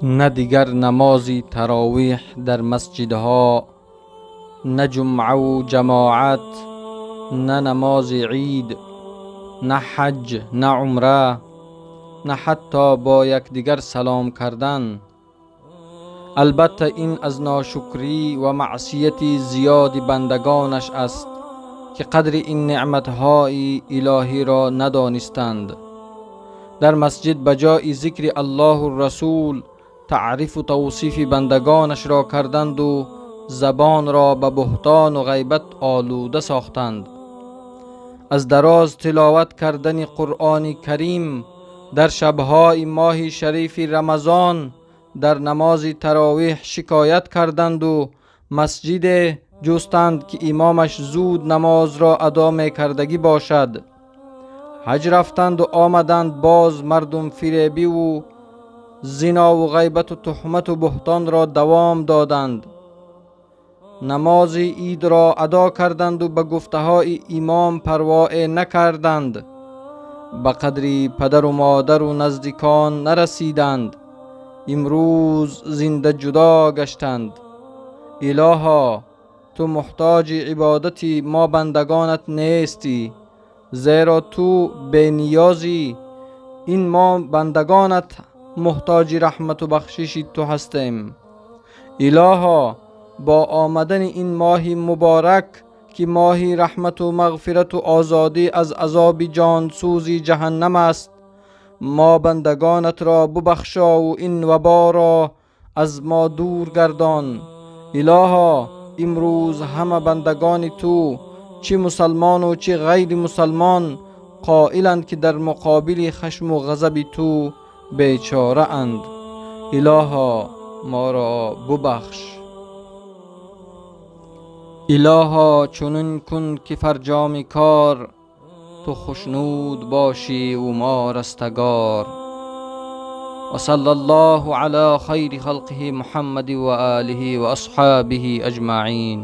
На дигар намози таровеҳ дар масҷидҳо, на ҷумъаву ҷамоат, на намози ид, на ҳаҷ, на умра, на ҳатто бо якдигар салом кардан. Албатта, ин аз ношукрӣ ва маъсияти зиёди бандагонаш аст, ки қадри ин неъматҳои илоҳиро надонистанд. Дар масҷид ба ҷои зикри Аллоҳу Расул таърифу тавсифи бандагонашро карданду забонро ба буҳтону ғайбат олуда сохтанд. Аз дароз тиловат кардани Қуръони Карим дар шабҳои моҳи шарифи Рамазон дар намози таровеҳ шикоят карданду масҷиде ҷустанд, ки имомаш зуд намозро адо мекардагӣ бошад. Ҳаҷ рафтанду омаданд, боз мардумфиребиву зинову ғайбату туҳмату буҳтонро давом доданд. Намози идро адо карданду ба гуфтаҳои имом парвое накарданд, ба қадри падару модару наздикон нарасиданд. Имрӯз зинда ҷудо гаштанд. Илоҳо, ту муҳтоҷи ибодати мо бандагонат нестӣ, зеро ту бениёзӣ. Ин мо бандагонат муҳтоҷи раҳмату бахшиши ту ҳастем. Илоҳо, бо омадани ин моҳи муборак, ки моҳи раҳмату мағфирату озодӣ аз азоби ҷонсӯзи ҷаҳаннам аст, мо бандагонатро бубахшову ин ваборо аз мо дур гардон. Илоҳо, имрӯз ҳама бандагони ту, чӣ мусалмону чӣ ғайри мусалмон, қоиланд, ки дар муқобили хашму ғазаби ту бечораанд. Илоҳо, моро бубахш. Илоҳо, чунин кун, ки фарҷоми кор ту хушнуд бошиву мо растагор. وصلى الله على خير خلقه محمد وآله وأصحابه أجمعين.